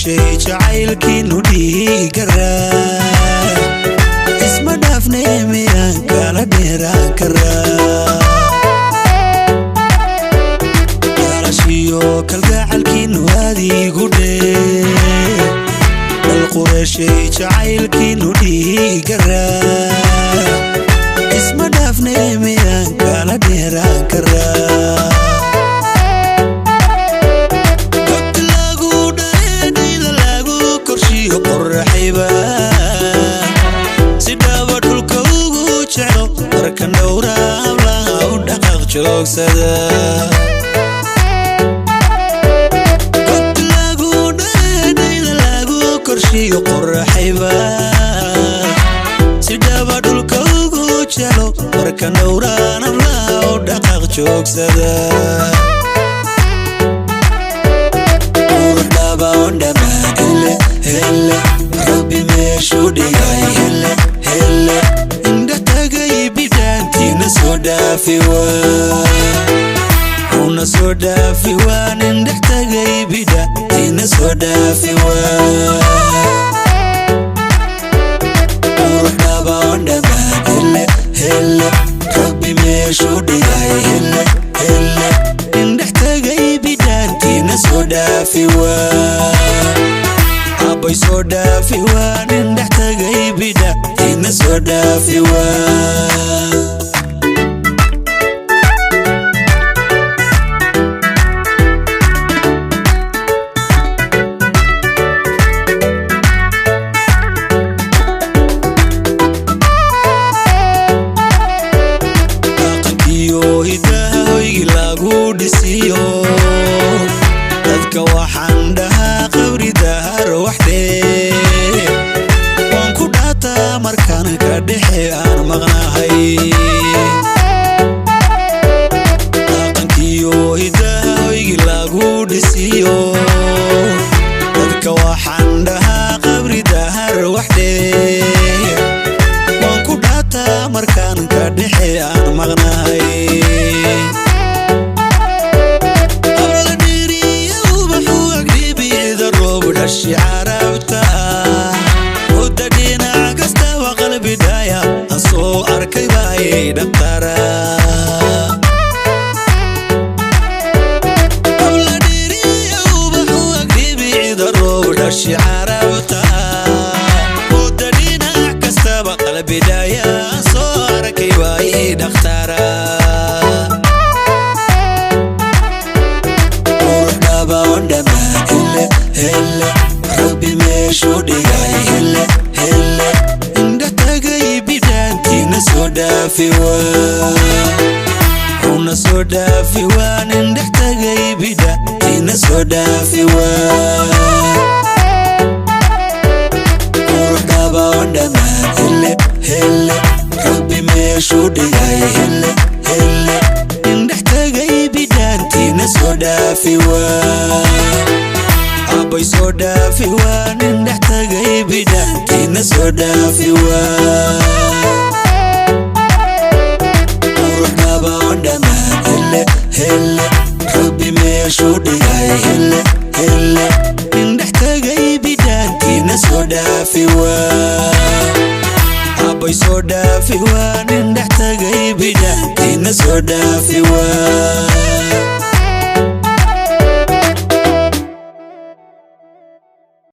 Qureeshay jacaylkiinu dhiigaraa, isma dhaafnee miyaan kala dheeraan karaa? Dhalashiyo kalgacalkiinu aadiigu dhee. Dhal Qureeshay jacaylkiinu dhiigaraa, isma dhaafnee miyaan kala dheeraan karaa? Gobta lagu dhareedhayda lagu korshiyo qoraxayba si dhaba dhulka ugu jeclo, marka dhowra hablaha u dhaqaaq joogsada. Gobta lagu dhareedhayda lagu korshiyo qoraxayba si dhaba dhulka ugu jeclo, marka dhowraan hablaha u dhaqaaq joogsada. Qurux dhabaon dhammaan, hele hele, Rabbi meeshuu dhigay, hele hele. Indha tagay bidhaantiina soo dhaafi waa, una soo dhaafi waan. Indhex tagay bidhaantiina soo dhaafi waa. Qurux dhabaon dhammaan, hele hele, Rabbi meeshuu dhigay, hele hele. Indhex tagay bidhaantiina soo dhaafi waa, abbay soo dhaafi waan. Indhex tagay bidhaantiina soo dhaafi waa. Dhaqankiyo hidaha hoygii lagu dhisiyo dadka, waxaan dhahaa qabri dahar waxdhee. Waan ku dhaataa markaan ka dhexe aan maqnahay. Dhaqankiyo hidaha hoygii lagu dhisiyo dadka, waxaan dhahaa qabri dahar waxdhee. Waan ku dhaataa markaan ka dhexe aan maqnahay. Habla dhiriya ubaxu agdhibicda roob dhashi carabta, mudda dhinac kastaba qalbi dhaya aan soo arkay baayay dhaqtara. Habla dhiriya ubaxu agdhibicda roob dhashi carabta, mudda dhinac kastaba qalbi dhaya aan soo arkay baayay dhaqtara. Qurux dhabaon dhammaan, hele hele, Rabbi meeshuu dhigay, hele hele. Indha tagay bidhaantiina soo dhaafi waa, una soo dhaafi waan. Indhex tagay bidhaantiina soo dhaafi waa. Qurux dhabaon dhammaan, hele hele, Rabbi meeshuu dhigay, hele hele. Indhex tagay bidhaantiina soo dhaafi waa, abbay soo dhaafi waan. Indhex tagay bidhaantiina soo dhaafi waa. Qurux dhabaon dhammaan, hele hele, Rabbi meeshuu dhigay, hele hele. Indhex tagay bidhaantiina soo dhaafi waa, abbay soo dhaafi waan. Indhex tagay bidhaantiina soo dhaafi waa.